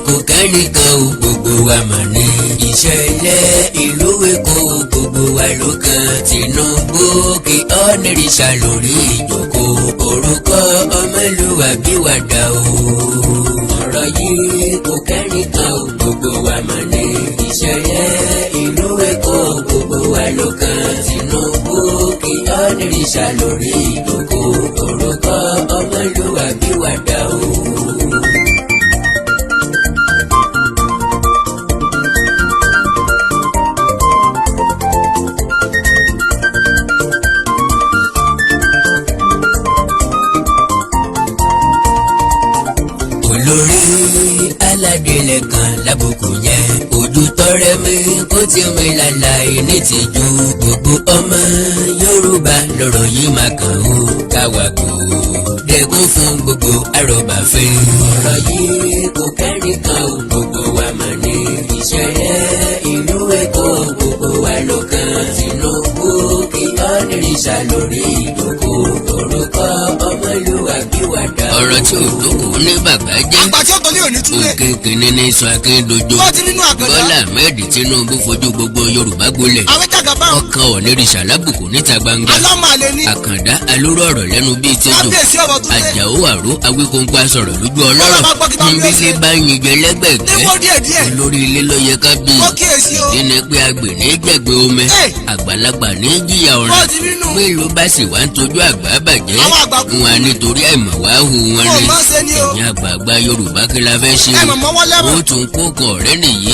kò kẹ́nìkan ò gbogbo wa mà ní. ìṣẹ̀lẹ̀ ìlú Èkó gbogbo wa ló kan. Tinubu kí Onírìṣà lórí ìjókòó. orúkọ ọmọlúwàbí wa dà o. ọ̀rọ̀ yìí kò kẹ́nìkan ò gbogbo wa mà ní. ìṣẹ̀lẹ̀ ìlú Èkó gbogbo wa ló kan. Tinubu kí Onírìṣà lórí ìjókòó. orúkọ ọmọlúwàbí wa dà o. olórí aládélé kan lábùkù yẹn ojú tọrẹ mi kó tí mi láláì ní tìjú. gbogbo ọmọ Yorùbá lọ́rọ̀ yìí máa kàn ó káwa kò dẹ́kun fún gbogbo àròbáfẹ́. ọ̀rọ̀ yìí kò kẹ́nìkan ò gbogbo wa mà ní. ìṣẹ̀lẹ̀ ìlú Èkó gbogbo wa ló kan. Tinubu kí Onírìṣà lórí ìjókòó. orúkọ ọmọlúwàbí wa dà. ọ̀rọ̀ tí ò dókòó ní bàbá jẹ́. àgbà tí ó tọ́lé òní túlẹ̀. òkè kìíní ní sọ Akíndójó. wọ́n ti nínú àgọ́dá. Bọ́lá Ahmed Tinubu fojú gbogbo Yorùbá gbolẹ̀. àwọn jàgàbá wọn. ọkàn Onírìṣà lábùkù níta gbangba. alámàlẹ́ ni. Àkàndá alóró ọ̀rọ̀ lẹ́nu bíi tẹ́jọ́. kábíyèsí ọ̀rọ̀ tó dé. Àjàó Àró Awíkóńkó sọ̀rọ̀ lójú ọlọ́rọ̀. bá gbọ́ kí bá ń bí nbílẹ̀ bá yin jẹ lẹ́gbẹ̀gbẹ́. níwó díẹ̀ díẹ̀. olórí ilé ló yẹ ká bí. ó kíyèsí o. ìdí ni pé agbè ní jẹ̀gbẹ́ omi. àgbàlagbà ní jìyà ọ̀ràn. wọ́n ti nínú. mélòó bá sì wá ń tọ́jú àgbà bàjẹ́. àwọn àgbà kú. wọn nítorí àìmọ̀ wá hù wọn wọn ni. máa ń ṣe ni o. ẹ̀yin àgbààgbà Yorùbá kí la fẹ́ ṣe. ẹ mọ̀ mọ́ wọ́n lẹ́mọ̀. ó tún kó kan ọ̀rẹ́ nìyí.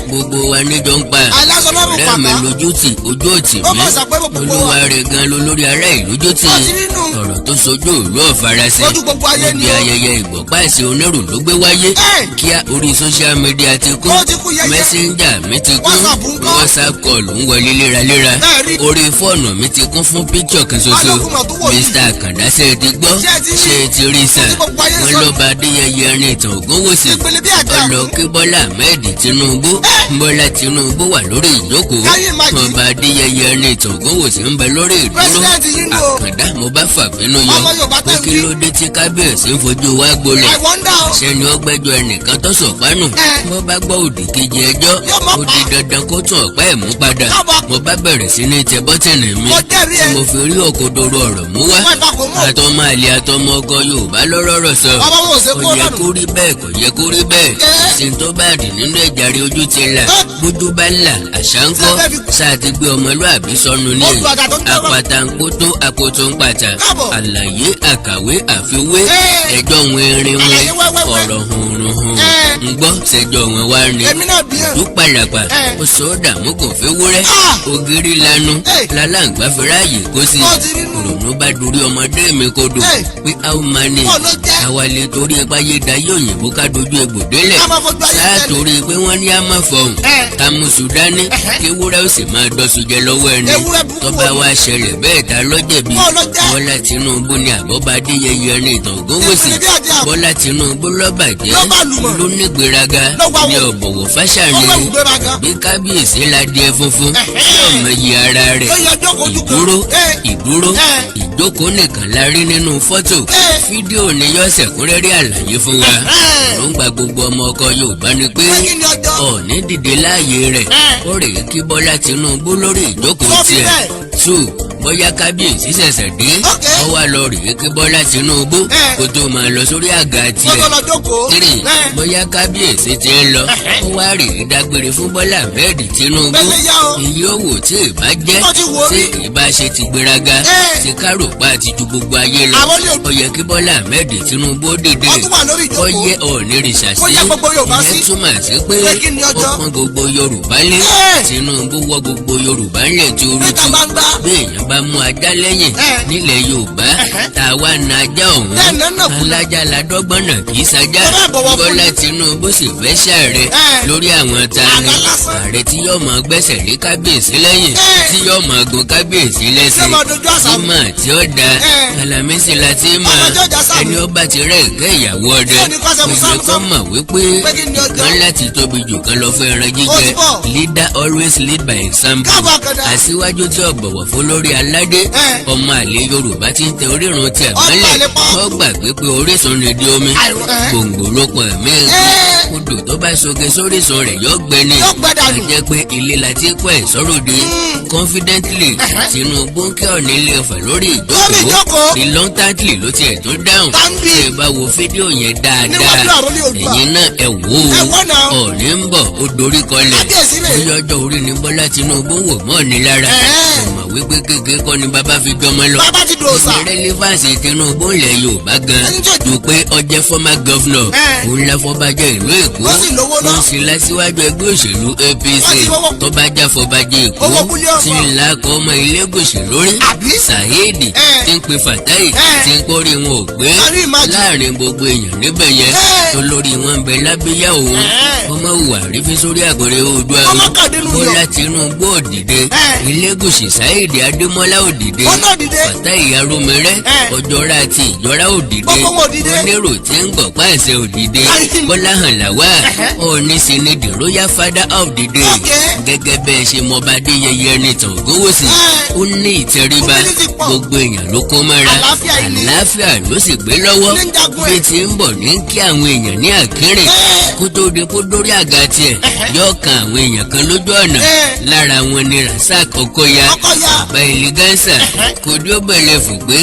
gbogbo wa níjọ ń pa. aláṣọ lọ́rùn ọ̀rẹ́ mi pàpà. lójú tì ojú òtì ó mi. kàn sàpẹ́ gbogbo wa. olúwa rẹ̀ gan lolórí ará ìlú jó tì. wọ́n ti nínú. ọ̀rọ̀ tó sojú ìlú ọ̀farasí. lójú gbogbo ayé ni níbi o. ayẹyẹ ìgbọ̀páìsì onírù ló gbé wáyé. kíá orí social media ti kún. ó ti kú yẹyẹ. messenger mi ti kún. WhatsApp ń kọ́. WhatsApp call ń wọlé léraléra. bẹ́ẹ̀ni. orí fóònù mi ti kún fún picture kan ṣoṣo. alókùnmọ̀ tó wò yìí. Mr. Àkàndá ṣe ti gbọ́. Ṣé ẹ ti rí? ṣe ti rí sàn. ó ti gbogbo ayé wọn sọ. lọ́ba Adéyẹyẹ ẹrin ìtàn Ògúnwùsì. ìpele bí àjà. ọlọ kí Bọ́lá Ahmed Tinubu. Bọ́lá Tinubu wà lórí ìjókòó. Káyé má jí. ọba Adéyẹyẹ ẹrin ìtàn Ògúnwùsì ń bẹ lórí ìdúró. President yìí ń lò. Àkàndá mo bá fàbínú yọ. ọmọ Yorùbá pé tẹ̀ ń kí bí. ló dé tí kábíyèsí ń fojú wa gbolẹ̀. I wonder o. sẹ́ni ó gbẹ́jọ́ ẹnìkan tó sọ̀pánù. mo bá gbọ́ òdì kejì ẹjọ́. Yóò mọ̀ ó pa. di dandan kó tún ọ̀pá ẹ̀ mú padà. Káàbọ̀. mo bá bẹ̀rẹ̀ sí ní tẹ bọ́tìnì mi. mo jẹ́rìí tí ẹ. mo fi rí òkodoro ọ̀rọ̀ mú wá. wọ́n ìfà kò mọ̀. àtọmọ àlè àtọmọ ọkọ Yorùbá lọ́rọ̀rọ̀ sọ. ọmọ wọn ò ṣe kó kò yẹ lọ́nu. kó rí bẹ́ẹ̀ kò yẹ kó rí bẹ́ẹ̀. Ẹ́. sì tó bá dì nínú ẹ̀jàre ojú ti là. bójú bá là àṣà ń kọ́. Ṣé ẹ fẹ́ fi- sáà ti gbé ọmọlúàbí sọnù ní Ó lu àga tó ń tẹ́wọ́. apata ń kó tó akoto ń pàtà. Káàbọ̀. àlàyé àkàwé àfiwé. Ẹ́. ẹjọ́ wọn erin wọn. Àlàyé wẹ́wẹ́wẹ́. ọ̀rọ̀ hùrùhùn. Ẹ́. ń gbọ́ sẹ́jọ́ wọn wá ní. èmi náà bí ẹ̀. dúpàlàpà Ẹ́. ó sọ ọ́ dààmú kò fẹ́ wúrẹ́. Ah. ògiri lanu Ẹ́. lálàǹgbá fẹ́ráàyè kó sí. Ó ti nínú. òrònú bá dorí ọmọdé mi kodò. Ẹ́. pé a ó máa ní. Ó ló jẹ́. àwa lè torí ipa yé dayé òyìnbó ká dojú egbò délẹ̀. Ká máa fojú ayé sáà tẹ́lẹ̀. torí pé wọ́n ní a máa fọhùn. Ẹ́. ká mú sùdání. Ẹ̀hẹ́. kí ewúrẹ́ ó sì máa dọ́sùn jẹ lọ́wọ́ ẹni. Ewúrẹ́ burúkú tó bá wo wá ṣẹlẹ̀ bẹ́ẹ̀ ta lọ́jẹ̀bi. Ó ló jẹ́. Bọ́lá Tinubu ni àbọ̀bá Adéyẹyẹ ẹni ìtàn Ògúnwùsì. Ìpínlẹ̀ bí àjà. Bọ́lá Tinubu lọ́bàjẹ́. Ló bá lù mọ́. ló ní gbéraga. Ló wá ní wò. ọ̀bọ̀wọ̀ ó fáṣàní. wẹ̀ wù gbéraga. bí kábíyèsí ládìẹ funfun. Ẹ̀hẹ́. ọmọ yìí ara rẹ̀. ó yẹ ọjọ́ kojú kan. ìdúró Ẹ́. ìdúró Ẹ́. ìjókòó nìkan la rí nínú fọ́tò. Ẹ́. fídíò ni yóò ṣẹ̀kúnrẹ́rẹ́ àlàyé fún wa. Ẹ̀hẹ́. èròǹgbà gbogbo ọmọ ọkọ Yorùbá ni pé pé kí ni ọjọ́. Ọọ̀ni dìde láàyè rẹ̀. Ẹ́. ó rèé kí Bọ́lá Tinubu lórí ìjókòó Sọ fi tiẹ̀. bẹ́ẹ̀. 2 bóyá kábíyèsí ṣẹ̀ṣẹ̀ dé. Ok. ó wá lọ rèé kí Bọ́lá Tinubu Ẹ́. kó tó máa lọ sórí àga wọ́n tiẹ̀. tó lọ jókòó. 3 Ẹ́. bóyá kábíyèsí ti ń lọ. ó wá rèé dágbére fún Bọ́lá Ahmed Tinubu. Bẹ́sẹ̀ yá o. èyí ó wò tí ìbá jẹ́. Wọ́n ti wò ó tí rí. ìbá ṣe ti gbéraga. Ẹ́. ti káròpá àti ju gbogbo ayé lọ. Àwọn ilé- ó yẹ kí Bọ́lá Ahmed Tinubu ó dìde. wọ́n tún wà lórí ó ìjókòó. yẹ Ọ̀nìrìṣà sí. Ó yẹ gbogbo Yorùbá sí. ìyẹn túmọ̀ sí pé Pé kí ni ọjọ́? ó pọ́n gbogbo Yorùbá lé. Ẹ́. Tinubu wọ́ gbogbo Yorùbá lẹ̀ tí ó Níta rútu. gbangba. bí èèyàn bá bá mú ajá lẹ́yìn nílẹ̀ Yorùbá tá a wá na ajá ọ̀hún alájà ládọ́gbọ́n náà kì í sajá. Bọ́lá Tinubu sì fẹ́ ṣàárẹ̀ lórí àwọn tani ààrẹ tí yóò máa gbẹ́sẹ̀ lé kábíyèsí lẹ́yìn tí yóò máa gun kábíyèsí lẹ́sẹ̀ ìmọ̀ tí ó da Alámísì láti mọ̀ ẹni ó bá ti rẹ̀ ẹ̀kẹ́ ìyàwó ọdẹ ìgbẹ́ kan mọ̀ wípé kan láti tóbi jù kan lọ fún ẹran jíjẹ. Leader always lead by example. Aṣíwájú tí ó bọ̀wọ̀ fún lórí aládé ọmọ àlè Yorùbá ti ń tẹ orírun tẹ̀ mọ́lẹ̀ wọ́n gbàgbé pé orísun ni di omi gbòǹgbò ló pọ̀ ẹ̀mí ẹ̀kọ́ odò tó bá soge sórísun rẹ̀ yóò gbẹ ni a jẹ́ pé ilé la ti kọ́ ẹ̀ sọ́rọ̀ de confidently Tinubu ń kí Ọọ̀ni Ilé Ifẹ̀ lórí ìjókòó reluctantly ló tiẹ̀ tó dáhùn ṣe bá wo fídíò yẹn dáadáa ẹ̀yin náà ẹ wò ó Ọọ̀ni ń bọ̀ ó dorí kọlẹ̀ bóyá ọjọ́ orí ni Bọ́lá Tinubu wò mọ́ ní lára ọmọ wípé kékeré kọ́ ni bàbá fi jọmọ lọ relevance Tinubu ilẹ̀ Yorùbá gan ju pé ọjẹ́ former governor òun láfọbàjẹ́ ìlú Èkó wọ́n sì lásìwájú ẹgbẹ́ òṣèlú APC tó bá jáfọbàjẹ́ Èkó tí ńlá kọ́ ọmọ Ilégùṣì lórí Saheed tí ń pe Fatai tí ń kórè wọn ò gbé láàrin gbogbo èèyàn níbẹ̀ yẹn tó lórí wọn ń bẹ lábíyá òun ọmọ òwà rífi sórí àgọ́rẹ́ Oòduà Bọ́lá Tinubu òdìdé Ilégùṣì Saheed Adémọ́lá òdìdé Fatai Arúmẹrẹ Ọjọ́ra àti Ìjọ́ra òdìdé onírò tí ń gbọ̀ pàṣẹ òdìdé Bọ́lá hàn láwà Ọọ̀ni sì ni the royal father of the day gẹ́gẹ́ bẹ́ẹ̀ ṣe mọ bá Adéyẹyẹ ẹni tàn Ògúnwùsì ó ní ìtẹríba gbogbo èèyàn ló kó mọ́ra àlàáfíà ló sì gbé lọ́wọ́ bí ti ń bọ̀ ní kí àwọn èèyàn ní àkírè kó tó di kó dórí àga tiẹ̀ yóò kan àwọn èèyàn kan lójú ọ̀nà lára wọn ni Rasaq Okoya bàbá Eleganza kò dí ó bẹ̀rẹ̀ fún pé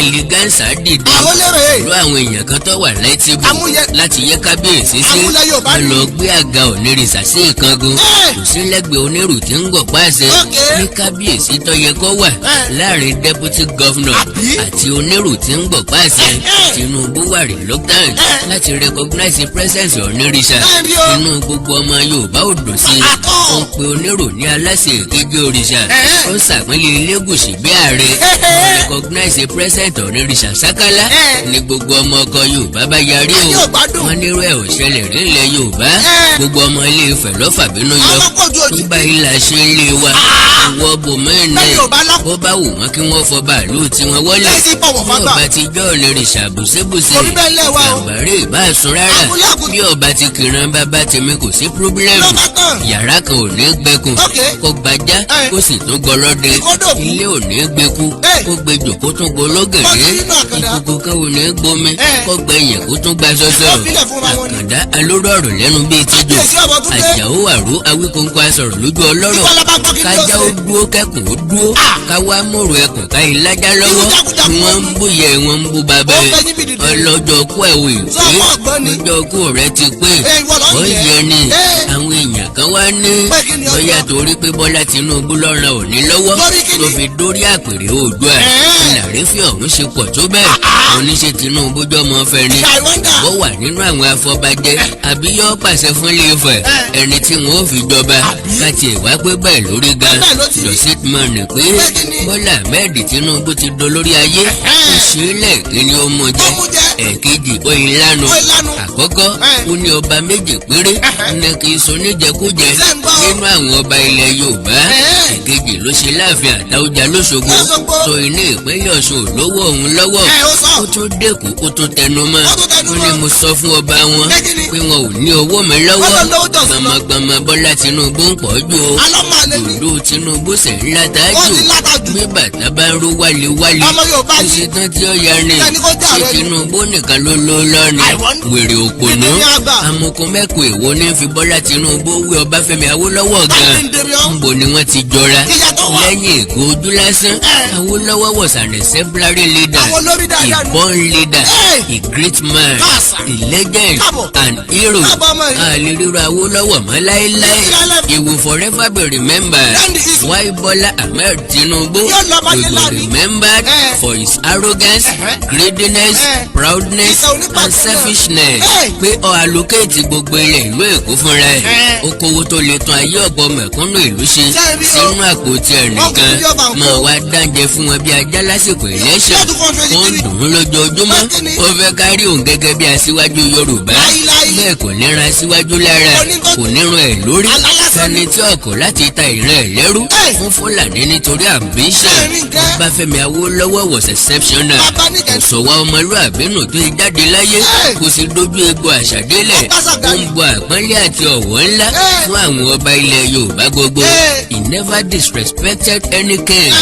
Eleganza dìde pẹ̀lú àwọn èèyàn kan tó wà létí bò láti yẹ kábíyèsí sí wọn lọ gbé àga onírìsà sí ìkangun kò sí lẹ́gbẹ̀ẹ́ onírù tí ń gọ̀ pàṣẹ ní kábíyèsí tó yẹ kó wà láàrin deputy governor àti onírù tí ń gọ̀ pàṣẹ Tinubu wà reluctant láti recognize presence onírìsà inú gbogbo ọmọ Yorùbá ò dùn sí ó ń pe onírù ní aláṣẹ èkejì òrìṣà ó ń ṣàpínlẹ̀ Ilégùṣì bí ààrẹ recognize presence onírìsà sákálá ní gbogbo ọmọ ọkọ Yorùbá bá yarí o wọn nírú ẹ̀ ò ṣẹlẹ̀ rí ilẹ̀ Yorùbá gbogbo ọmọ Ilé Ifẹ̀ lọ́fà bínú yọ nígbà ilà ṣe ń lé wa ìwọ bò mẹ́rin bó bá wù wọ́n kí wọ́n fọ bàálù tí wọ́n wọlé bí ọba ti jọ́ onírìṣà bùsébùsé àgbàrè ìbásun rárá bí ọba ti kìran bàbá tèmi kò sí pírọ́bílẹ́mù yàrá kan ò ní gbẹkùn kó gbajá kó sì tún gọlọ́dẹ ilé ò ní gbẹkú kó gbẹjọ kó tún gọlọ́gẹ̀dẹ̀ ìkòkò kan ò ní gbomi kó gbẹyìn kó tún gba sọ́sọ́ àkàndá alóró ọ̀rọ̀ lẹ́nu bíi tíjọ àjàó àró awíkóńkó asọ̀rọ̀ lójú ọlọ́rọ̀ kájá ó dúó kẹ́kùn ó dúó káwá mòrò ẹkùn ká ìlájá lọ́wọ́ wọ́n ń bú yẹ wọ́n ń bú bàbá ẹ̀ ọlọ́jọ́ kú ẹ̀wò ìpè níjọ́ kú rẹ̀ ti pé ó yẹ ni àwọn èèyàn kan wá ní bóyá torí pé Bọ́lá Tinubu lọ́ràn òní lọ́wọ́ tó fi dórí àpèrè Oòduà ìlàrífẹ́ ọ̀hún ṣe pọ̀ tó bẹ́ẹ̀ oníṣẹ́ Tinubu jọmọ fẹ́ ni ó wà nínú àwọn afọbajẹ àbí yóò pàṣẹ fún Ilé Ifẹ̀ ẹni tí wọn ò fi jọba káti ìwá pé bẹ́ẹ̀ lórí gan dọ̀sítmọ̀ ní pé Bọ́lá Ahmed Tinubu ti dolórí ayé ìṣílẹ̀ kíni ó mú jẹ ẹ̀kejì ó ìlànà àkọ́kọ́ ó ní ọba méjì péré ní kì í so níjẹkújẹ nínú àwọn ọba ilẹ̀ Yorùbá ẹ̀kejì ló ṣe láàfin Àtaọ́jà lóṣogbo tó iná ìpínlẹ̀ Ọ̀ṣun lówó òun lọ́wọ́ ó tún dẹ́kun ó tún tẹnu mọ́ ó ní mo sọ fún ọba wọn pé wọn ò ní owó mi lọ́wọ́ gbọmọgbọmọ Bọ́lá Tinubu ń pọ̀ jù ó ìlú Tinubu sẹ̀ ńlá tájù bí bàtà bá ń ró wálewále ó ṣe tán tí ó ya ni ṣé Tinubu nìkan ló ló lọ́ni wèrè òpònú amukun mẹ́kù èwo ní fi Bọ́lá Tinubu wí Ọbáfẹ́mi Awólọ́wọ̀ gan ńbo ni wọ́n ti jọra lẹ́yìn ègò ojú lásán Awólọ́wọ̀ was an exemplary leader a born leader a great man a legend an hero àlèrírò Awólọ́wọ̀ mọ́ láéláé he will forever be remembered why Bọ́lá Ahmed Tinubu will be remembered for his arrogance greediness proudness and selfishness pé ó allocate gbogbo ilẹ̀ ìlú Èkó fúnra ẹ̀ ó kówó tó lè tún ayé ọ̀pọ̀ mẹ̀kúnnù ìlú ṣe sínú àpò ti ẹnìkan mọ̀ wá dáńjẹ fún wọn bí ajá lásìkò election ó ń dùn ún lójoojúmọ́ ó fẹ́ kárí òun gẹ́gẹ́ bí aṣíwájú Yorùbá bẹ́ẹ̀ kò ní ran aṣíwájú lára kò ní ran ẹ̀ lórí ẹni tí ọkọ̀ láti ta ìran ẹ̀ lẹ́rú fún Fúlàní nítorí ambition. Ọbáfẹ́mi Awólọ́wọ̀ was exceptional kò sọ̀wá ọmọlúàbí nù tó jáde láyé kò sì dojú egbò àṣàdélẹ̀ ó ń bọ àpọ́nlé àti ọ̀wọ̀ ńlá fún àwọn ọba ilẹ̀ Yorùbá gbogbo. He never disrespected any king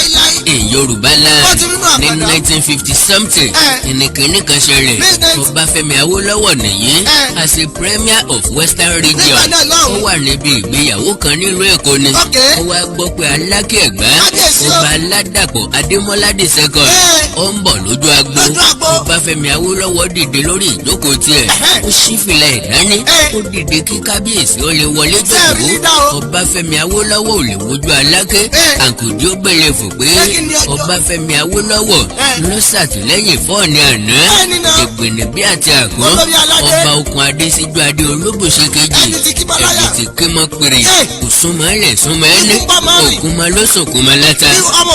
in Yorùbá land. Ní 1950 something ìnìkíní kan ṣẹlẹ̀ Ọbáfẹ́mi Awólọ́wọ̀ nìyí as a premier of Western region ó wà níbi ìgbéyàwó kan nílùú Èkó ni ó wá gbọ́ pé Aláké Ẹ̀gbá ọba Aládàpọ̀ Adémọ́lá II ó ń bọ̀ lójú agbo. Ọbáfẹ́mi Awólọ́wọ̀ dìde lórí ìjókòó tiẹ̀ ó ṣí fìlà ìdání ó dìde kí kábíyèsí ó lè wọlé jókòó. Ọbáfẹ́mi Awólọ́wọ̀ ò lè wojú Aláké àkùdí ó gbélé fò pé Ọbáfẹ́mi Awólọ́wọ̀ ló ṣàtìlẹ́yìn fọ́ọ̀nì àná ìgbìnì bí àti àgbọn ọba okùn adé síjú adé Olúbùṣe kejì ẹni tí kí mọ́ pèrè kò súnmọ́ ẹ̀lẹ̀ súnmọ́ ẹni òkun máa ló sòkun máa láta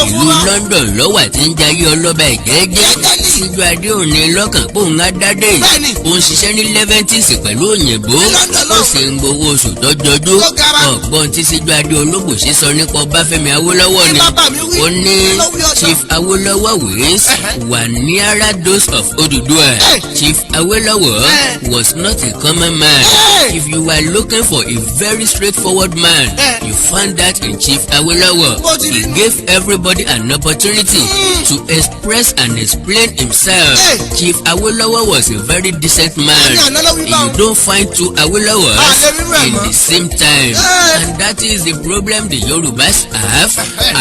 ìlú London lọ́wọ́ àti ń jayé ọlọ́ba ìjẹ́jẹ́ síjú adé òní lọ́kàn pòun adádé ó ń ṣiṣẹ́ ní Leventis pẹ̀lú òyìnbó ó sì ń gbowó oṣù tọ́jọ́jú ọ̀gbọ́n tí síjú adé Olúbùṣe sọ nípa Ọbáfẹ́mi Awólọ́wọ̀ ni ó ní Chief Awólọ́wọ̀ ways were nearer those of Odùduwà. Chief Awólọ́wọ̀ was not a common man. If you were looking for a very straightforward man, you found that in Chief Awólọ́wọ̀. He gave everybody an opportunity to express and explain himself. Chief Awólọ́wọ̀ was a very decent man. You don't find two Awólọ́wọ̀s in the same time, and that is the problem the Yorùbás have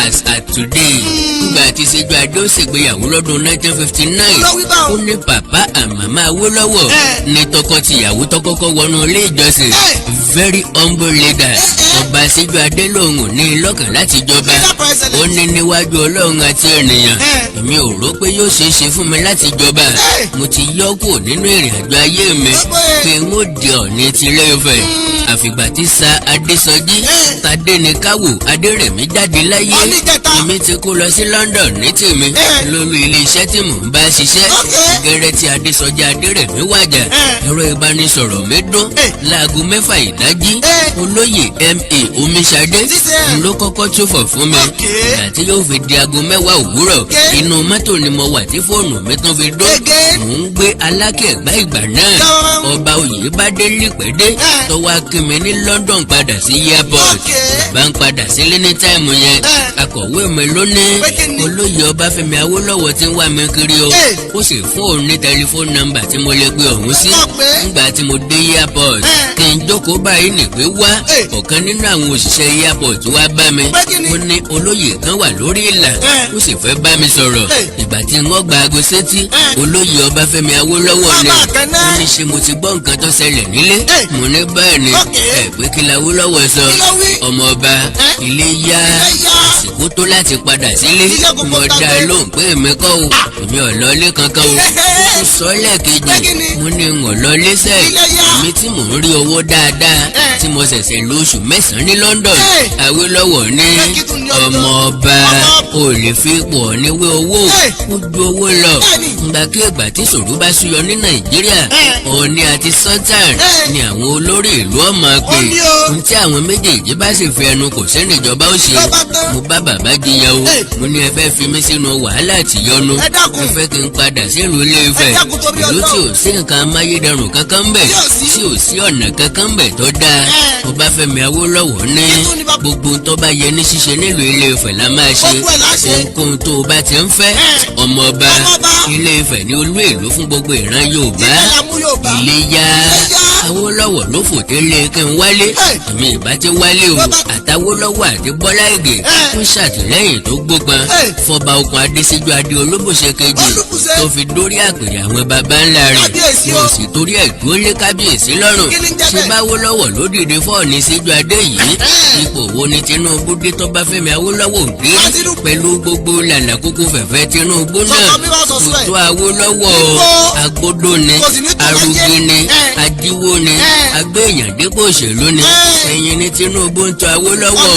as at today. Nígbà tí Síjú Adé ó ṣègbéyàwó lọ́dún 1959 ó ní bàbá and màmá Awólọ́wọ̀ ní tọkọ-tìyàwó tó kọ́kọ́ wọnú ilé ìjọsìn very humble leader. Ọba Síjú Adé lòun ò ní lọ́kàn láti jọba ó ní níwájú Ọlọ́run àti ènìyàn èmi ò rò pé yóò ṣeé ṣe fún mi láti jọba mo ti yọ kúrò nínú ìrìn àjò ayé mi pé n ó di Ọ̀ọ̀ni ti Ilé-Ifẹ̀ àfìgbà tí Sir Adésọjí Tadéníkàwò Adérẹ̀mí jáde láyé èmi ti kó lọ sí London ní tèmi lórí ilé-iṣẹ́ tí mò ń bá ṣiṣẹ́ gẹ́rẹ́ tí Adésọjí Adérẹ̀mí wàjà ẹ̀rọ ìbánisọ̀rọ̀ mi dún láago 6 ìdájí olóyè M.A. Omiṣadé ló kọ́kọ́ túfọ̀ fún mi ìgbà tí yóò fi di aago 10 òwúrọ̀ inú mọ́tò ni mo wà tí fóònù mi tún fi dún mò ń gbé Aláké Ẹ̀gbá ìgbà náà ọba Oyèbádé lípẹ́dé tó wá kí mi ní London padà sí airport bá ń padà sílé ní táìmù yẹn akọ̀wé mi ló ní olóyè Ọbáfẹ́mi Awólọ́wọ̀ tí ń wá mi kiri o ó sì fún òun ní tẹlifóònù nọ́mbà tí mo lè pe òun sí nígbà tí mo dé airport kí n jókòó báyìí nìpé wá ọ̀kan nínú àwọn òṣìṣẹ́ airport wá bá mi ó ní olóyè kan wà lórí ìlà ó sì fẹ́ bá mi sọ̀rọ̀ ìgbà tí wọ́n gba aago sétí olóyè Ọbáfẹ́mi Awólọ́wọ̀ ni ó ní ṣe mo ti gbọ́ nǹkan tó ṣẹlẹ̀ nílé mo ní bẹ́ẹ̀ ni ẹ̀ pé kí l'Awólọ́wọ̀ sọ ọmọ ọba ilé yá àsìkò tó láti padà sílé mo dá lóhùn pé èmi kọ́ o èmi ò lọlé kankan o ó sọ lẹ́ẹ̀kejì mo ní n ò lọlé sẹ́ èmi tí mò ń rí owó dáadáa tí mo ṣẹ̀ṣẹ̀ lo oṣù 9 ní London Awólọ́wọ̀ ní ọmọ ọba ò lè fi pọ̀ níwé owó ó ju owó lọ ìgbàkigbà tí ìṣòro bá súyọ ní Nàìjíríà Ọọ̀ni àti Sultan ni àwọn olórí ìlú ọmọ pé ohun tí àwọn méjèèjì bá sì fi ẹnu kò sẹ́ni ìjọba ó ṣe mo bá bàbá jiyàn o mo ní ẹ fẹ́ fi mí sínú wàhálà àtìyọnu ẹ fẹ́ kí n padà sílùú Ilé-Ifẹ̀ ìlú tí ò sí nǹkan amáyédẹrùn kankan bẹ̀ tí ò sí ọ̀nà kankan bẹ̀ tó dáa Ọbáfẹ́mi Awólọ́wọ̀ ní gbogbo tó bá yẹ ní ṣíṣe nílùú Ilé-Ifẹ̀ la máa ṣe ohunkóhun tó o bá ti ń fẹ́ ọmọ ọba Ilé-Ifẹ̀ ní olú ìlú fún gbogbo ìran Yorùbá ilé yá Awólọ́wọ̀ ló fòté lé kí n wálé èmi ìbá ti wálé o àtàwólọ́wọ̀ àti Bọ́lá Ìgè ń ṣàtìlẹ́yìn tó gbópọn fọba okùn adé síjú adé Olúbùṣe kejì tó fi dórí àpèrè àwọn baba ńlá rẹ̀ tí ó sì torí ẹ̀ dúró lé kábíyèsí lọ́rùn ṣé báwólọ́wọ̀ ló dìde fọ́ọ̀ni síjú adé yìí ipò wo ni Tinubu dé tó Ọbáfẹ́mi Awólọ́wọ̀ gbé pẹ̀lú gbogbo lànà kúkú fẹ̀fẹ́ Tinubu náà kò tó Awólọ́wọ̀ agbódò ni arúgbó ni ajíwó ni agbéyàn dípò òṣèlú ni ẹ̀yin ni Tinubu ń tọ́ Awólọ́wọ̀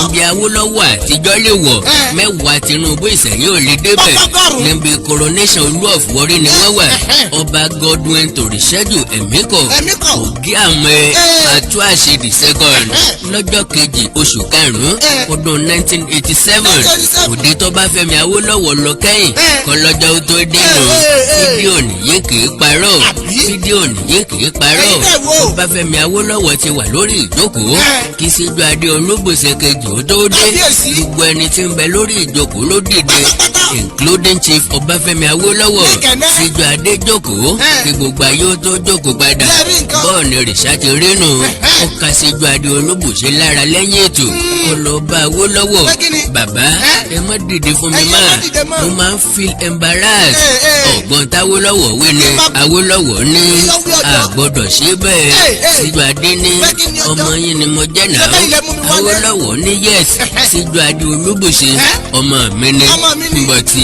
ibi Awólọ́wọ̀ àtijọ́ lè wọ̀ mẹ́wàá Tinubu Ìsẹ̀yìn ò lè débẹ̀ níbi coronation Olú of Warri ni wọ́n wà ọba Godwin Tòrìṣẹ́jù Ẹ̀míkọ̀ ògì àmọ́ Àtúàṣe the second lọ́jọ́ kejì oṣù karùn-ún ọdún 1987 òde tó bá Fẹ́mi Awólọ́wọ̀ lọ kẹ́yìn kọlọ́jọ́ tó dínú fídíò nìyí kì í parọ́ fídíò nìyí kì í parọ́ ọba Fẹ́mi Awólọ́wọ̀ ti wà lórí ìjókòó kí Síjú Adé Olúbùṣe kejì ó tó dé gbogbo ẹni tí ń bẹ lórí ìjókòó ló dìde including Chief Ọbáfẹ́mi Awólọ́wọ̀ Síjú Adé jókòó kí gbogbo ayé ó tó jókòó padà bọ́ọ̀nì rìṣà ti rínu ó ka Síjú Adé Olúbùṣe lára lẹ́yìn ètò ó lọ bá Awólọ́wọ̀ bàbá ẹ má dìde fún mi mo máa ń feel embarrassed ọ̀gbọ́n táwólọ́wọ̀ wí ni Awólọ́wọ̀ ní àgbọ́dọ̀ ṣe bẹ́ẹ̀ Síjú Adé ní ọmọ yín ni mo jẹ́ náà Awólọ́wọ̀ ní yes Síjú Adé Olúbùṣe ọmọ mi ni bọ̀tì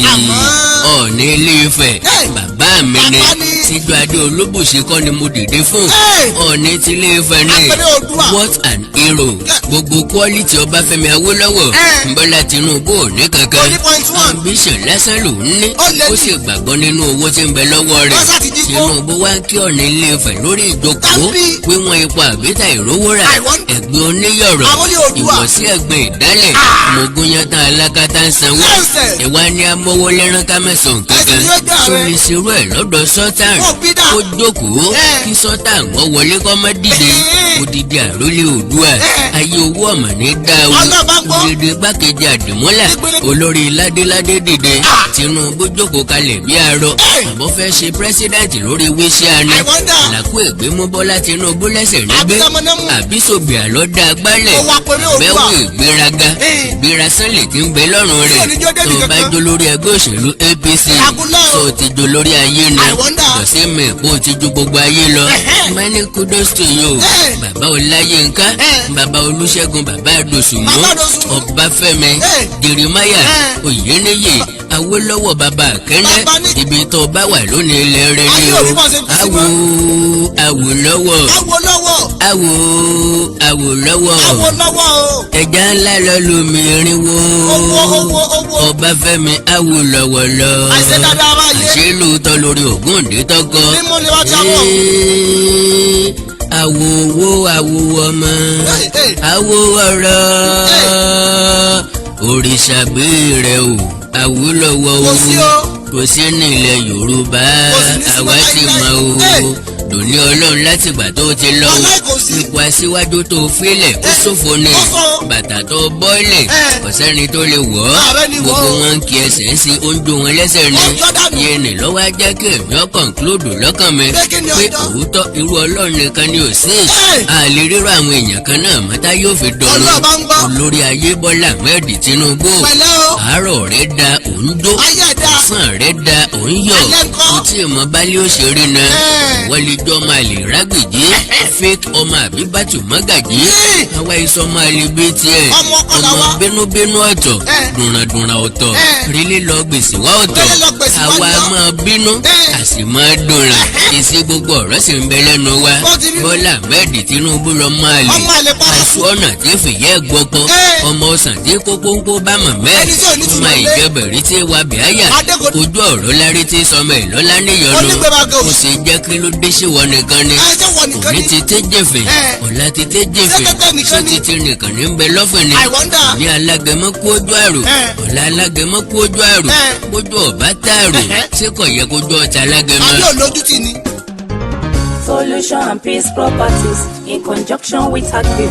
Ọọ̀ni Ilé-Ifẹ̀ bàbá mi ni Síjú Adé Olúbùṣe kọ́ ni mo dìde fún Ọọ̀ni ti Ilé-Ifẹ̀ ní what an hero gbogbo quality Ọbáfẹ́mi Awólọ́wọ̀ Bọ́lá Tinubu ò ní kankan ambition lásán ló ń ní ó sì gbàgbọ́ nínú owó tí ń bẹ lọ́wọ́ rẹ̀ Tinubu wá kí Ọọ̀ni Ilé-Ifẹ̀ lórí ìjókòó wíwọ́n ipò àbíta ìrówóra ẹ̀gbin oníyọ̀rọ̀ ìwọ̀sí ẹ̀gbin ìdálẹ̀ mọ̀gúnyátá alákatá ń sanwó ìwà ni amówó lẹ́rán ká mẹ́sàn-án kankan tó lè ṣerú ẹ̀ lọ́dọ̀ Sultan ó jókòó kí Sultan wọ́n wọlé kọ́ mọ́ dìde odidi àrólé Oòduà ayé owó ọ̀mà ní dáwó òdìdí gbákejì Àdìmọ́lá olórí ládéládé dìde Tinubu jókòó kalẹ̀ bí arọ àbọ̀ fẹ́ ṣe pírẹsidẹ́ǹtì lórí wíṣẹ́ ni àlàkù ègbé mú Bọ́lá Tinubu lẹ́sẹ̀ nígbé àbísòbí àlọ́dá agbálẹ̀ bẹ́wò ìgbéraga ìgbérasánlẹ̀ tí ń bẹ lọ́rùn rẹ̀ tó bá jó lórí ẹgbẹ́ òṣèlú APC tó ti jó lórí ayé ni lọ́sẹ̀ mẹ́ẹ̀pọ̀ ti ju gbogbo ayé lọ many kudos to you bàbá Ọláyínká bàbá Olúṣẹ́gun bàbá Adòsùnmú Ọbáfẹ́mi Jeremiah Oyèníyì Awólọ́wọ̀ bàbá Akẹ́nẹ́ ibi tó bá wà lónìí ilẹ̀ rẹ̀ ni o Awólọ́wọ̀ ẹja ńlá lọ lómi irinwó Ọbáfẹ́mi Awólọ́wọ̀ lọ àṣìlóòótọ́ lórí Ògúndé tọkọ àwò owó àwò ọmọ àwò ọ̀rọ̀ òrìṣà gbére o Awólọ́wọ̀ o kò sí nílẹ̀ Yorùbá àwa ti mọ̀ o lóní Ọlọ́run látìgbà tó ti lọ ipò aṣíwájú tó fílẹ̀ ó ṣòfò ni bàtà tó bọ́ọ̀lẹ̀ kò sẹ́ni tó lè wọ̀ ọ́ gbogbo wọn kí ẹsẹ̀ sí oúnjẹ wọn lẹ́sẹ̀ ni yẹn ní lọ́wọ́ ajá kí èmi ọ́ kọ̀ǹkúlódù lọ́kàn mi pé òótọ́ irú Ọlọ́run nìkan ni ò sí àlè rírọ àwọn èèyàn kan náà mọ́tá yóò fi dọ̀rùn olórí ayé Bọ́lá Ahmed Tinubu àárọ̀ rẹ̀ da òun dó ọ̀sán rẹ̀ da òun yọ̀ kò tí ì mọ bálé òṣèré náà wọlé jọ máa lè rágbèjì fake ọmọ Àbíbátù Mágàjí àwa iṣọ́ máa lè gbé tiẹ̀ ọmọ bínúbínú ọ̀tọ̀ dùnràndùnrà ọ̀tọ̀ rílé lọ gbèsè wá ọ̀tọ̀ àwa máa bínú àsì máa dùnrà èsì gbogbo ọ̀rọ̀ sì ń bẹ lẹ́nu wa Bọ́lá Ahmed Tinubu lọ máa lè aṣọ ọ̀nà tí fìyẹ́ gbọ́pọ̀ ọmọ ọ̀sán tí kókóńkó bá mọ̀ mẹ́ẹ̀ ọmọ ìjẹbẹ̀rí tí wà bíáyà ojú ọ̀rọ̀ lárí tí sọmọ ìlọ́lá níyọnu kò sì jẹ́ kí ló dé sí wọn nìkan ni òní ti tẹ́ jẹ̀fẹ̀ ọ̀la ti tẹ́ jẹ̀fẹ̀ sọ ti ti nìkan ní bẹ lọ́fẹ̀ ni ní alágẹmọ kú ojú àrò ọ̀la alágẹmọ kú ojú àrò kójú ọ̀bá tààrò ṣé kò yẹ kójú ọ̀tá alágẹmọ. Solution and Peace Properties in conjunction with Agview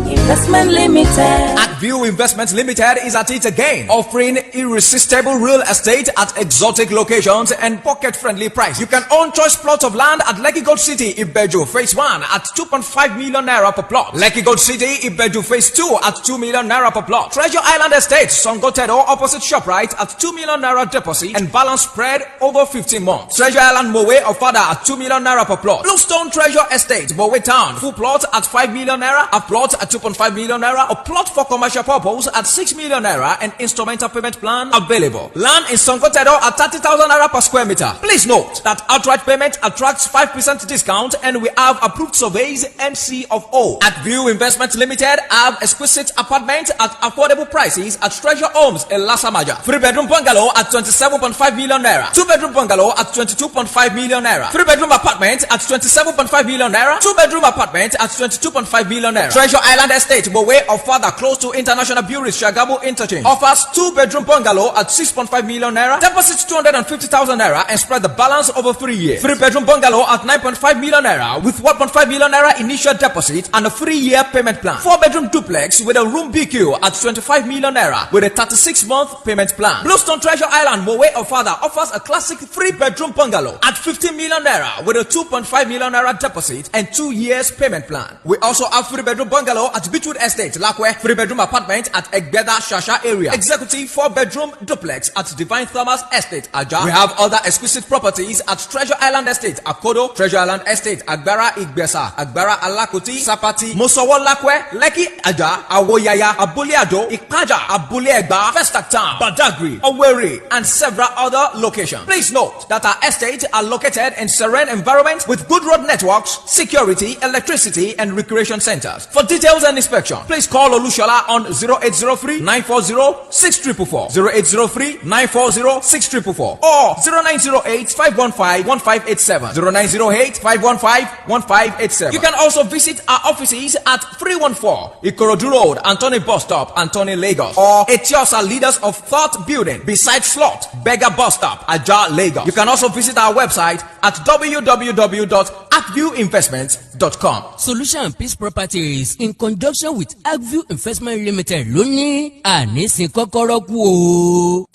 Investment Limited. Agview Investment Limited is at it again, offering irresistible real estate at exotic locations and pocket-friendly price. You can own choice plot of land at Lekki Gold City, Ibeju, Phase 1 at 2.5 million naira per plot. Lekki Gold City, Ibeju, Phase 2 at 2 million naira per plot. Treasure Island Estate, Songotedo, opposite ShopRite at 2 million naira deposit and balance spread over 15 months. Treasure Island Mowe of Fada at 2 million naira per plot. Bluestone Treasure Estate, Mowe Town, full plot at 5 million naira, a plot at 2.5 2.5 million naira, or plot for commercial purpose at 6 million naira, and instrumental payment plan available. Land in Sonkotedo at 30,000 naira per square meter. Please note that outright payment attracts 5% discount, and we have approved surveys MC of O. At View Investment Limited, have exquisite apartments at affordable prices at Treasure Homes in Lasamaja. 3-bedroom bungalow at 27.5 million naira. 2-bedroom bungalow at 22.5 million naira. 3-bedroom apartment at 27.5 million naira. 2-bedroom apartment at 22.5 million naira. Treasure Island Estate, Bowe or further close to International Breweries, Shagamu Interchange, offers 2-bedroom bungalow at 6.5 million naira. Deposit 250,000 naira and spread the balance over 3 years. 3-bedroom bungalow at 9.5 million naira with 1.5 million naira initial deposit and a 3-year payment plan. 4-bedroom duplex with a room BQ at 25 million naira with a 36-month payment plan. Bluestone Treasure Island, Mowe or further offers a classic 3-bedroom bungalow at 15 million naira with a 2.5 million naira deposit and 2 years payment plan. We also have 3-bedroom bungalow at Beechwood Estate, Lakwe, 3-bedroom apartment at Egbeda Shasha area, executive 4-bedroom duplex at Divine Thomas Estate, Aja. We have other exquisite properties at Treasure Island Estate, Akodo, Treasure Island Estate, Agbara Igbesa, Agbara Alakuti, Sapati, Mosowo Lakwe, Lekki Aja, Awoyaya, Abuleado, Ikaja, Abuleegba, Festac Town, Badagry, Owerri, and several other locations. Please note that our estates are located in serene environments with good road networks, security, electricity, and recreation centers. For details and inspection, please call Olushola on 0803 940 6444, 0803 940 6444, or 0908 515 1587, 0908 515 1587. You can also visit our offices at 314 Ikorodu Road, Anthony Bus Stop, Anthony, Lagos, or Etiosa Leaders of Thought Building beside Slot, Beggar Bus Stop, Aja, Lagos. You can also visit our website at www.acviewinvestments.com. Solution Peace Properties in conjunction with Agview Investment Limited lóní ànísìn kọ́kọ́rọ́ kú o.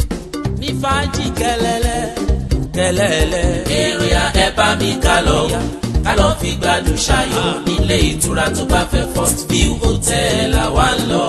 ní fàájì kẹlẹlẹ kẹlẹlẹ èrè ẹ bá mi kálọ fi gbádùn ṣayọ̀ nílé ìtura tó bá fẹ́ First View Hotel àwa ń lọ.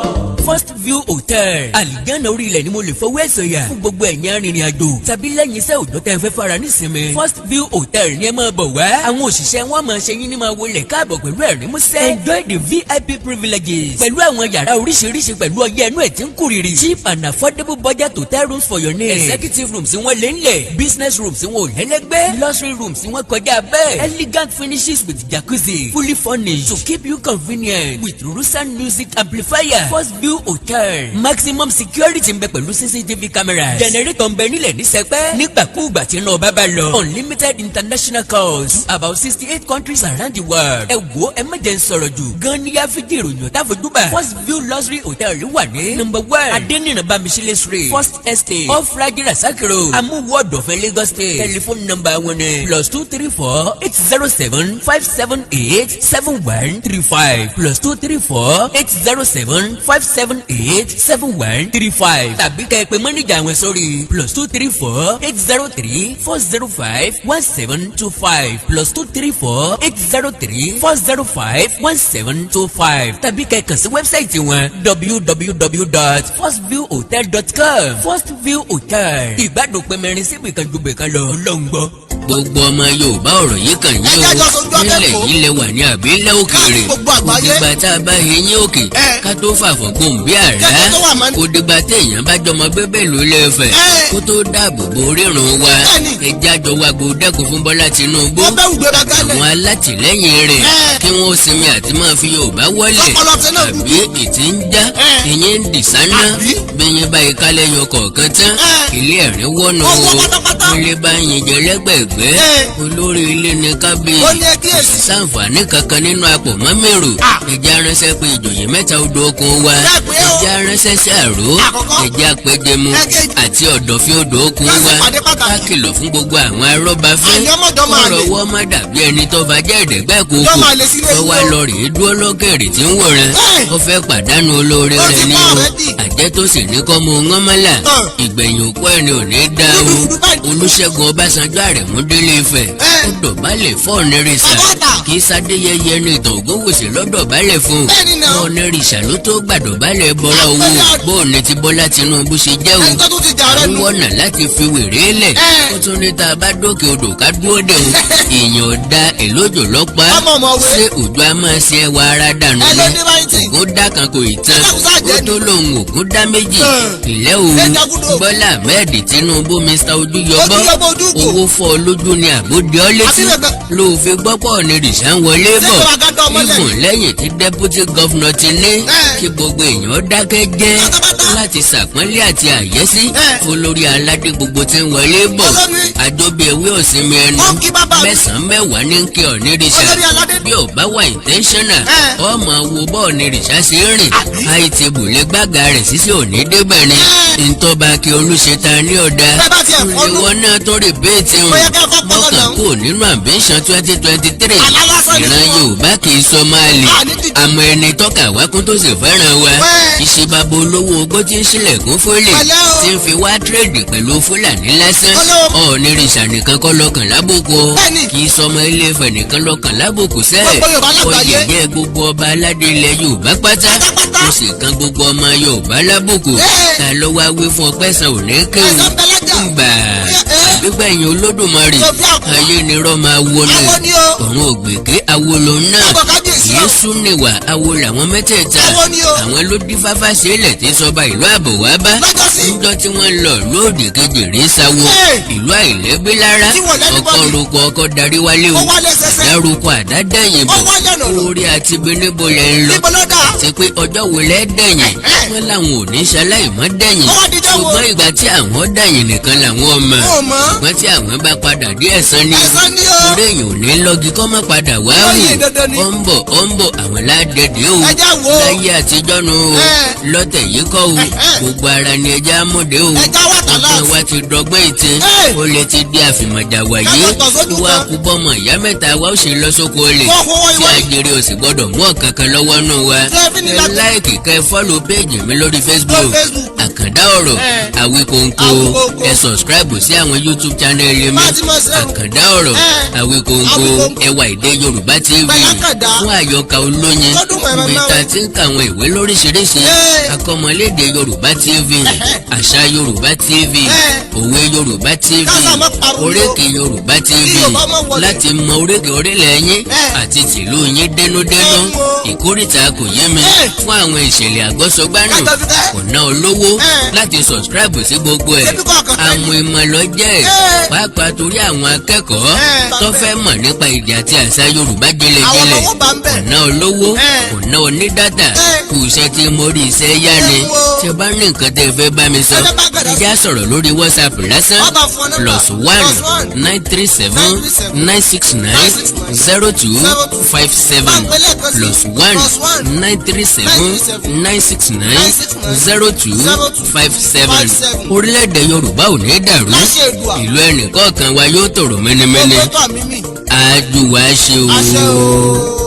First View Hotel àlìjáná orí ilẹ̀ ni mo lè fọwọ́ ẹ̀sọ̀ yà fún gbogbo ẹ̀yin arìnrìn àjò tàbí lẹ́yìn iṣẹ́ òjò tẹ́ fẹ́ fara nísinmi. First View Hotel ni ẹ máa bọ̀ wá. Àwọn òṣìṣẹ́ wọn máa ṣe yín ní máa wọlé káàbọ̀ pẹ̀lú ẹ̀rín músẹ́. Enjoy the VIP privileges pẹ̀lú àwọn yàrá oríṣiríṣi pẹ̀lú ọyẹ́ ẹnu ẹ̀ tí ń kúrìrì. Cheap and affordable budget hotel rooms for your needs. Executive rooms wọn lé ńlẹ̀. Business rooms wọn ò lẹ́lẹ́gbẹ́. Luxury rooms wọn kọjá bẹ́ẹ̀. Elegant finishes with jacuzzi, fully furnished to keep you convenient with Rusan music amplifier. First View Hotel, maximum security ń bẹ pẹ̀lú CCTV cameras. Generator ń bẹ nílẹ̀ ní sẹpẹ́. nígbàkúùgbà tí iná bá lọ. Unlimited international calls to about 68 countries around the world. ẹ wo ẹ má jẹ́ ń sọ̀rọ̀ jù. gan ni yá fídíò ìròyìn ọ̀tá fojúbà. First View Luxury Hotel wà ní number 1 Adeniran Bamisile Street, First Estate, off Raji Rasaki Road, Amuwo Ọ̀dọ̀fẹ́, Lagos State. Telephone number wọn ni +234 807 578 7135 +234 807 578 7135 tàbí kẹ́ ẹ pè mọ́nìjà àwọn sórí +234 803 405 1725 +234 803 405 1725 tàbí kẹ́ ẹ kàn sí wẹ́bsáìtì wọn www.firstviewhotel.com. First View Hotel, ìgbádùn pẹ̀mẹ́rin síbi kan ju bẹ̀kan lọ lọ́ngbọ́. Gbogbo ọmọ Yorùbá ọ̀rọ̀ yìí kàn yín o nílẹ̀ yìí lẹ wà ní àbílẹ̀ òkèèrè kò dìgbà tá a bá yẹ yín òkè ká tó fàfọ̀ gbòm bí àrá kò dìgbà téèyàn bá jọmọ bẹ́bẹ̀ ló lè fẹ̀ kó tó dáàbò bo rírun wa ẹjẹ́ àjọ wa gbòdẹ́kùn fún Bọ́lá Tinubu àwọn alátìlẹ́yìn rẹ̀ kí wọ́n sinmi àti máa fi Yorùbá wọlé àbí ìtì ń já ìyẹn ń dìsáná bẹ́yẹn báyìí kálẹ̀ yọ kọ̀ọ̀kan tán ilé ẹ̀rín wọ́nà o ilé bá yin jẹ lẹ́gbẹ̀ẹ́ olórí ilé ní kábíyèsí sàǹfààní kankan nínú àpò mọ́mẹ́rù ẹ̀jẹ̀ aránṣẹ́ pé ìjòyè mẹ́ta odò okun wa ẹ̀jẹ̀ aránṣẹ́ sí àró ẹ̀jẹ̀ apẹ̀jẹmu àti ọ̀dọ̀fín odò okun wa ká kìlọ̀ fún gbogbo àwọn arọ́bàfẹ́ ọ̀rọ̀ wọ́n má dàbí ẹni tó bá jẹ́ ẹ̀ẹ́dẹ́gbẹ́ kókó tó wá lọ rèé dúró lókèrè tí ń wòran ó fẹ́ pàdánù olóore rẹ̀ ní o àjẹ́ tó sì ní kọ́ mọ wọn mọ́là ìgbẹ̀yìn òkú ẹni ò ní dá o Olúṣẹ́gun Ọbásanjọ́ Àrẹ̀mú Délé Ifẹ̀ ó dọ̀bálẹ̀ fún ọ̀nẹ́rìṣà kì í sadéyẹyẹ ní ìtàn Ògúnwùsì lọ́dọ̀bálẹ̀ fún ọ̀nẹ́rìṣà ló tó gbàdọ̀bálẹ̀ bọ́lá owó bóun ní ti Bọ́lá Tinubu ṣe jẹ́ o àwọn wọ̀nà láti fi wèrè lẹ̀ ó tún ní tá a bá dókè odò ká dúró dé o èèyàn da èlójò lọ́pàá ṣé òjò a máa ṣe ẹwà ara dànù ni ògùn dá kan kò ì tán ó tó lóun ògùn dá méjì ìlẹ́ o Bọ́lá Ahmed Tinubu Mr. Ojúyọbọ owó fọ́ lójú ni àbódé ọ létí ló fi gbọ́pọ̀ ní rìṣà ń wọlé bọ̀ ìfún lẹ́yìn tí deputy governor ti ní kí gbogbo èèyàn dákẹ́ jẹ́ láti ṣàpọ́nlé àti àyẹ́sí fún lórí aládé gbogbo tí ń wọlé bọ̀ àjọbí ewé òsinmi ẹnu mẹ́sàn-án mẹ́wàá ní kí ọ ní rìṣà bí ò bá wà intentional ọmọ wo bọ́ọ̀ ní rìṣà sí rìn àìtì bùlé gbága rẹ̀ sísè òní débẹ̀ ni ntọ́ba kí olùṣètà ní ọ̀dà ìwọ náà tó rí béètì hàn mọ́kàn kú nínú ambition 2023 ìran Yorùbá kì í sọ máa lè àmọ́ ẹni tọ́ka wákún tó sì fẹ́ràn wa ìṣèbàbò olówó ogbó tí ń ṣílẹ̀kùn fólè tí ń fi wá tírèdì pẹ̀lú Fúlàní lásán ọ̀ọ́nìrìṣà nìkan kọ́ lọ́kàn lábùkù kì í sọmọ Ilé-Ifẹ̀ nìkan lọ́kàn lábùkù sẹ́ẹ̀ oyè jẹ́ gbogbo ọba aládé ilẹ̀ Yorùbá pátá ó sì kan gbogbo ọmọ Yorùbá lábùkù ta ló wá wí fún ọpẹ́sàn òní kéwù gbà gbígbẹ̀yìn Olódùmarè ayé ni rọ́ máa wo ni ọ̀run ògbèké awolo náà Yésù níwà awo làwọn mẹ́tẹ̀ẹ̀ta àwọn ló dífáfá sílẹ̀ tí sọba ìlú àbọ̀wá bá níjọ́ tí wọ́n lọ lóòdì kejì rí sáwó ìlú àìlẹ́gbé lára ọkọ̀ roko ọkọ̀ darí wálé o dárúkọ àdádẹ́yìn bọ̀ orí àti benébo lẹ́ ń lọ àti pé ọjọ́ wo lẹ́ dẹ̀yìn wọ́n làwọn ò ní ṣaláì mọ́ dẹ̀yìn ṣùgbọ́n ìgbà tí àwọn dẹ̀yìn nìkan làwọn ọmọ ṣùgbọ́n tí àwọn bá padà dé ẹ̀san ni torí èèyàn ò ní lọ́gì kọ́ mọ́ padà wá wò ó ń bọ̀ àwọn ládẹ́dẹ́ o láyé àtijọ́ nu o lọ́tẹ̀ yìí kọ́ o gbogbo ara ni ẹja mọ̀dé o ọgbọ́n wa ti dọ́gbọ́n ìtì o lè ti di àfìmọ̀jà wáyé wá kú bọ́mọ ìyá mẹ́ta wa ó ṣe lọ sóko olè tí àjèrè ò sì gbọ́dọ̀ mú ọ̀kankan lọ́wọ́ nù wa ẹ láìkì kẹ́ fọ́lù péèjì mi lórí Facebook Àkàndá Ọ̀rọ̀ Àwíkóńkó ẹ sọ̀scribe sí àwọn YouTube channel mi Àkàndá Ọ̀rọ̀ Àwíkóńkó ẹwà èdè Yorùbá TV fún àyọkà olóyin bíta tí ń ka àwọn ìwé lóríṣiríṣi akọ́mọlédè Yorùbá TV àṣà Yorùbá TV òwe Yorùbá TV oríkì Yorùbá TV láti mọ oríkì orílẹ̀ yín àti tìlú yín dénúdénú ìkórìtà kò yé mi fún àwọn ìṣẹ̀lẹ̀ àgbọ́sọgbánù ọ̀nà olówó láti subscribe sí gbogbo ẹ̀ àwọn ìmọ̀lọ́jẹ́ pàápàá torí àwọn akẹ́kọ̀ọ́ tó fẹ́ mọ̀ nípa èdè àti àṣà Yorùbá gẹ́lẹ́gẹ́lẹ́ ọ̀nà olówó ọ̀nà onídàtà kù iṣẹ́ tí mo rí iṣẹ́ yá ni tí o bá ní nǹkan tẹ́ fẹ́ bá mi sọ ẹ já sọ̀rọ̀ lórí WhatsApp lásán +1 937 969 0257 +1 937 969 0257 orílẹ̀-èdè Yorùbá ò ní dàrú ìlú ẹnìkọ̀ọ̀kan wa yóò tòrò mẹ́nẹ́mẹ́nẹ́ àjùwà ṣe o.